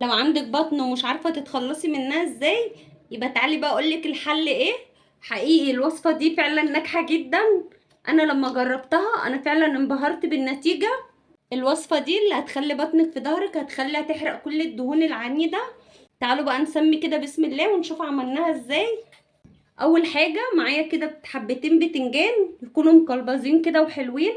لو عندك بطن ومش عارفة تتخلصي منها ازاي، يبقى تعالي بقى اقولك الحل ايه. حقيقي الوصفة دي فعلا ناجحة جدا، انا لما جربتها انا فعلا انبهرت بالنتيجة. الوصفة دي اللي هتخلي بطنك في ظهرك، هتخليها تحرق كل الدهون العنيدة. تعالوا بقى نسمي كده بسم الله ونشوف عملناها ازاي. اول حاجة معايا كده حبتين بتنجان يكونوا مقلبزين كده وحلوين،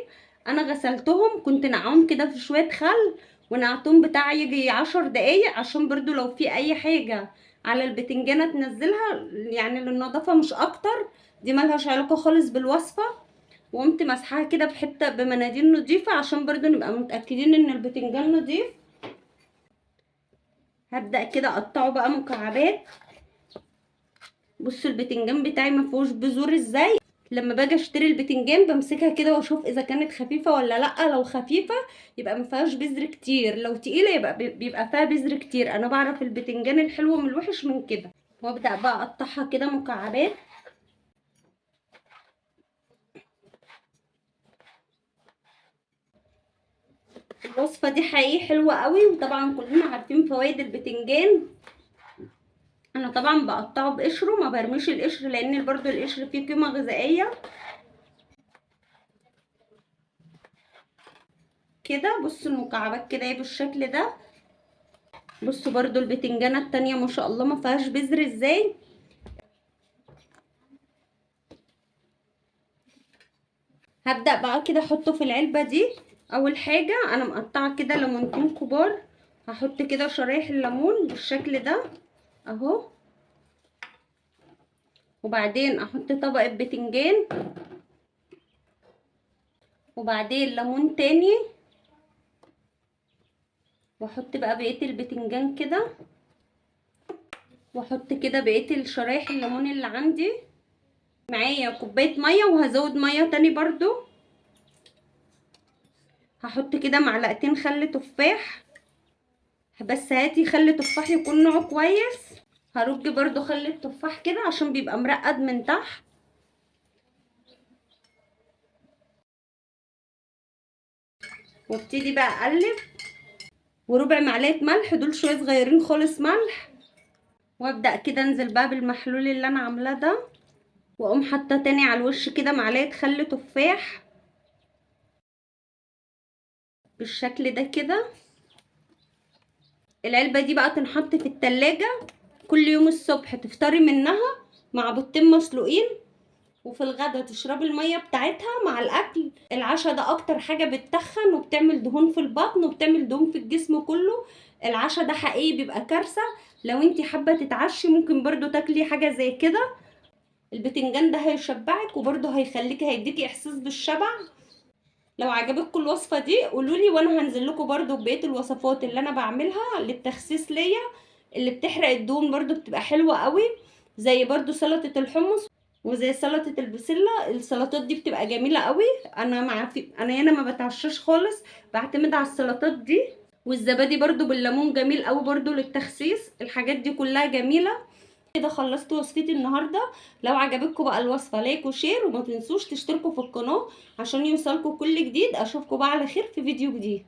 انا غسلتهم كنت نقعهم كده في شوية خل ونقعتهم بتاع يجي 10 دقايق، عشان برضو لو في اي حاجة على البتنجانة تنزلها، يعني للنظافة مش اكتر، دي ملهاش علاقة خالص بالوصفة. وقمت مسحاها كده بحتة بمناديل نظيفة عشان برضو نبقى متأكدين ان البتنجان نظيف. هبدأ كده اقطعه بقى مكعبات. بصوا البتنجان بتاعي ما فيهوش بذور ازاي. لما باجي اشتري البتنجان بمسكها كده واشوف اذا كانت خفيفة ولا لا، لو خفيفة يبقى ما فيهاش بذر كتير، لو تقيلة يبقى بيبقى فيها بذر كتير. انا بعرف البتنجان الحلو من الوحش من كده. وابدا بقى اقطعها كده مكعبات. الوصفة دي حقيقي حلوة قوي، وطبعا كلنا عارفين فوائد البتنجان. انا طبعا بقطعه بقشره، ما برميش القشر لان برضو القشر فيه قيمة غذائية كده. بصوا المكعبات كده ايه بالشكل ده. بصوا برضو البتنجانه التانية ما شاء الله ما فيهاش بذر ازاي. هبدأ بقى كده احطه في العلبة دي. اول حاجة انا مقطعة كده ليمونتين كبار، هحط كده شرايح الليمون بالشكل ده اهو، وبعدين احط طبقة بتنجان، وبعدين ليمون تاني، واحط بقى بقية البتنجان كده، واحط كده بقية الشرايح الليمون اللي عندي. معايا كوباية مية وهزود مية تاني برضو. هحط كده معلقتين خل تفاح، بس هاتي خل تفاح يكون نوعه كويس. هرج برضو خل التفاح كده عشان بيبقى مرقد من تحت. وابتدي بقى اقلب. وربع معلقه ملح، دول شوية صغيرين خالص ملح. وابدا كده انزل بقى بالمحلول اللي انا عاملاه ده، واقوم حاطه تاني على الوش كده معلقه خل تفاح بالشكل ده كده. العلبة دي بقى تنحط في التلاجة كل يوم الصبح تفطري منها مع بيضتين مسلوقين، وفي الغدا تشربي المية بتاعتها مع الاكل. العشاء ده اكتر حاجة بتتخن وبتعمل دهون في البطن وبتعمل دهون في الجسم كله. العشاء ده حقيقي بيبقى كارثة. لو انتي حابة تتعشي ممكن برضو تاكلي حاجة زي كده. البتنجان ده هيشبعك وبرضو هيديكي احساس بالشبع. لو عجبتكم الوصفة دي قولولي، وانا هنزل لكم برضو بقية الوصفات اللي انا بعملها للتخسيس ليا اللي بتحرق الدهون، برضو بتبقى حلوة قوي، زي برضو سلطة الحمص وزي سلطة البسله. السلطات دي بتبقى جميلة قوي. انا هنا ما بتعشاش خالص، بعتمد على السلطات دي. والزبادي برضو بالليمون جميل قوي برضو للتخسيس. الحاجات دي كلها جميلة. كده خلصت وصفتي النهارده. لو عجبتكم بقى الوصفة like و share، وما تنسوش تشتركوا في القناة عشان يوصلكم كل جديد. اشوفكم بقى على خير في فيديو جديد.